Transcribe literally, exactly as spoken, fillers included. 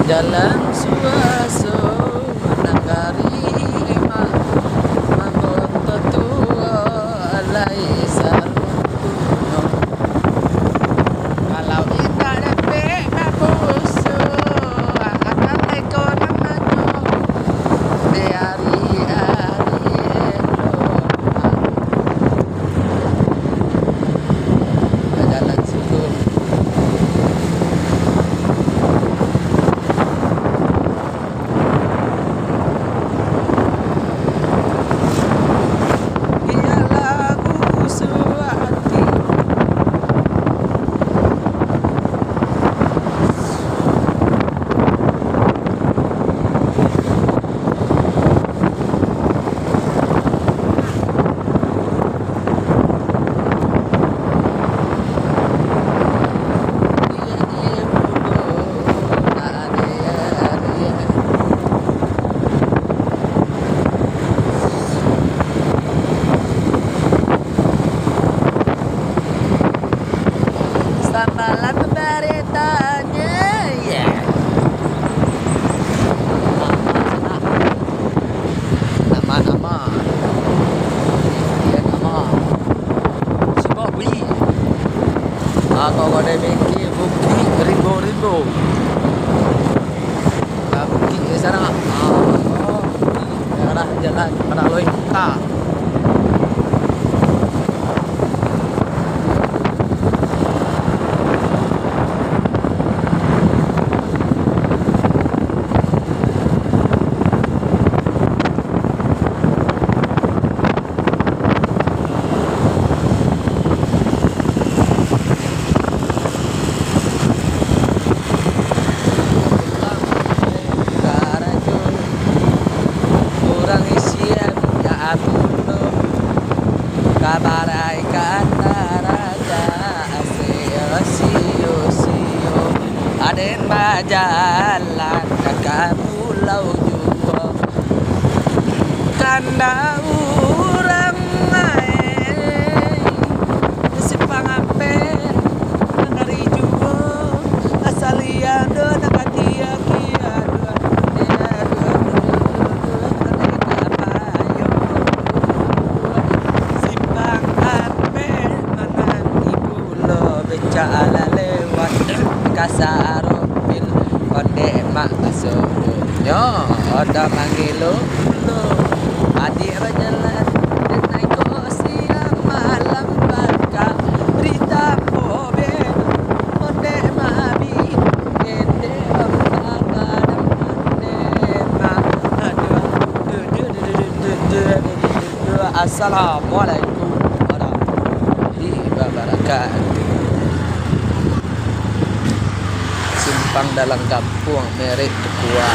Jalan suaso nagari ma-, mangko tatuo lai sarukunyo. Kalau indak dapek bapuso, akan teko nan manyo di ari-ari elok. Bajalan situ. Bialah busuak ati. Sambalan baritanya, ya. Nama-nama. Ya, nama. Si Bobby. Ah, kalau ada mikir, Bobby, Ringo, Ringo. Ah, Bobby, ya, sana. Ah, oh, Bobby. Daerah jalan Padang Loih. Ka. Karajo urang isian, ya ampun, doh. Kabarai ka antara ka asio sio-sio. Aden bajalan ka pulau juo. Kandak urang ai, simpang ampek, nagari juo, asal iyo do nagari akia duo, duo, duo, duo, duo, duo, duo, duo, duo, duo, duo, simpang ampek, manang ibu. Lo becak lah lewat, kasaro pil, ondeh mak asubuhnyo, oda mangilu pulo. Adiak bajalan, dek naik ko siang malam baka, rita pobe, ondeh mak bi, kende bamba padang, ondeh mak, aduh, duh, duh, duh. Assalamualaikum warahmatullahi wabarakatuh. Simpang dalam kampuang merek Tukua.